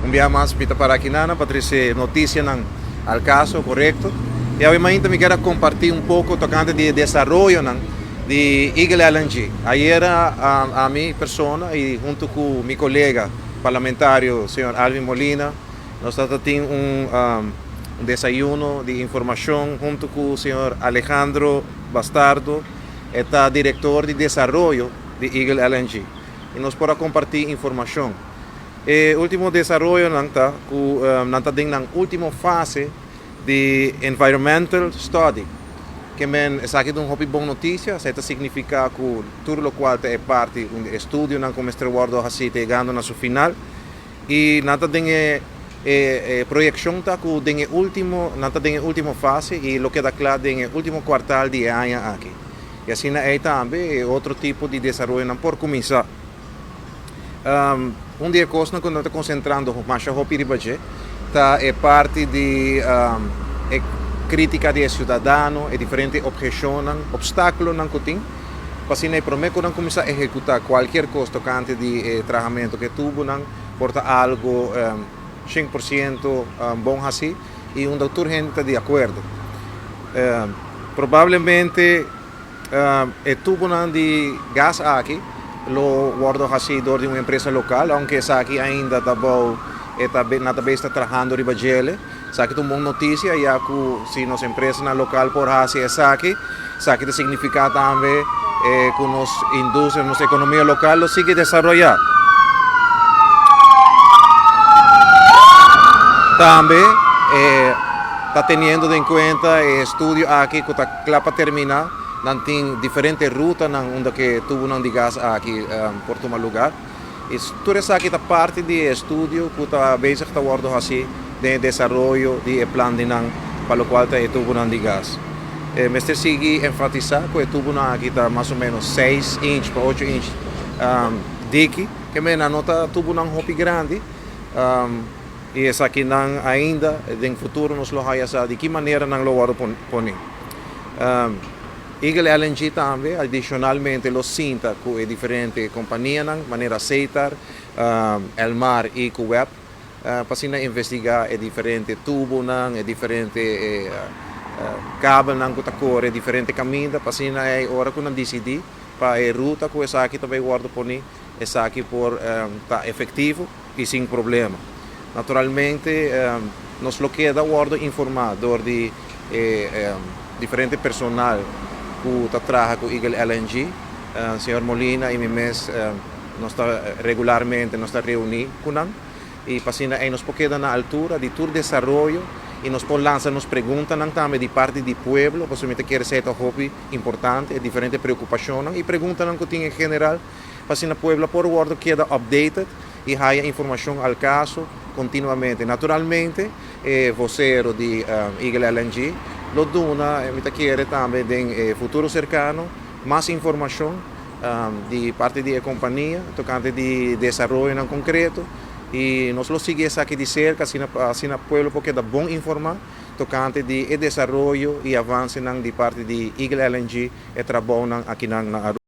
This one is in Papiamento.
Un biaha mas mi ta para aki nana pa trece noticianan al caso, corecto. Y awe mainta mi kier a comparti un poco tocante di e desaroyonan di Eagle LNG. Ayera ami persona y hunto cu mi colega parlamentario señor Alvin Molina nos tabata tin un desayuno di informacion hunto cu señor Alejandro Bastardo, e ta director di desaroyo di Eagle LNG y nos por a comparti informacion. E ultimo desaroyonan ta cu nan ta den nan ultimo fase di environmental study. Ke men esaki ta un hopi bon noticia, esaki ta significa cu tur locual ta e parti un di e estudionan cu mester wordo haci ta yegando na su final y nan ta den e e proyeccion ta cu den e ultimo nan ta den e ultimo fase y lo keda cla den e ultimo cuartal di e aña aki. Y asina ey tambe e otro tipo di desaroyonan por cuminsa. Un di e kosnan ku nan ta konsentrando masha hopi riba dje ta e parti di e krítika di e siudadano, e diferente opheshonnan, opstákulonan ku tin, pa asina e promé ku nan kuminsá ehekutá kualkier kos tokante di e trahamentu ku e tubunan por ta algu 100% bon hasí i unda tur hende ta di akuerdo. Probablemente. E tubonan di gas aki lo wordo haci door di un empresa local, aunke esaki ainda ta bou e ta nan ta bes ta trahando riba djele. Esaki ta un bon noticia ya cu si nos empresanan local por haci esaki, esaki ta significa tambe cu nos industria, nos economia local lo sigui desaroya. Tambe e ta teniendo den cuenta e estudio aki cu ta. Kla pa terminá, nan tin diferente rutanan unda ku e tubunan di gas aki por tuma lugar. I tur esaki ta parti di e estudio ku ta bezig ta wòrdu hasí den e desaroyo di e plan di nan pa lokual ta e tubunan di gas. E mester sigui enfatisá ku e tubunan aki ta mas o ménos seis inch pa ocho inch diki, ke mena no ta tubunan hopi grandi. I esakinan ainda den futuro nos lo haya sa di ki manera nan lo wòrdu poni. Eagle LNG tambe adishonalmente lo sinta ku e diferente kompanianan manera Setar, Elmar i ku web pa asina investigá e diferente tubunan, e diferente kabelnan ku ta kore diferente kaminda pa asina ei ora ku nan disidí pa e ruta ku esaki ta bai wòrdu poni esaki por ta efektivo. i sin problema. Naturalmente nos lo keda wordo informa door di e diferente personal cu ta traha cu Eagle LNG. Señor Molina y mi mes nos ta regularmente nos ta reuni cu nan y pa asina ey nos por keda na altura di tur desaroyo y nos por lansa nos preguntanan tambe di parti di pueblo pasobra mi ta kere esey ta hopi importante e diferente preocupacionnan y preguntanan cu tin en general. Pa asina pueblo por wordo keda updated y haya informacion al caso continuamente. Naturalmente e vocero di Eagle LNG lo duna, mi ta kere tambe den e futuro cercano, mas informacion di parti di e compania tocante di desaroyonan concreto y nos lo sigui esaki di cerca asina asina pueblo por keda bon informa tocante di e desaroyo y avancenan di parti di Eagle LNG e trabounan akinan na Aruba.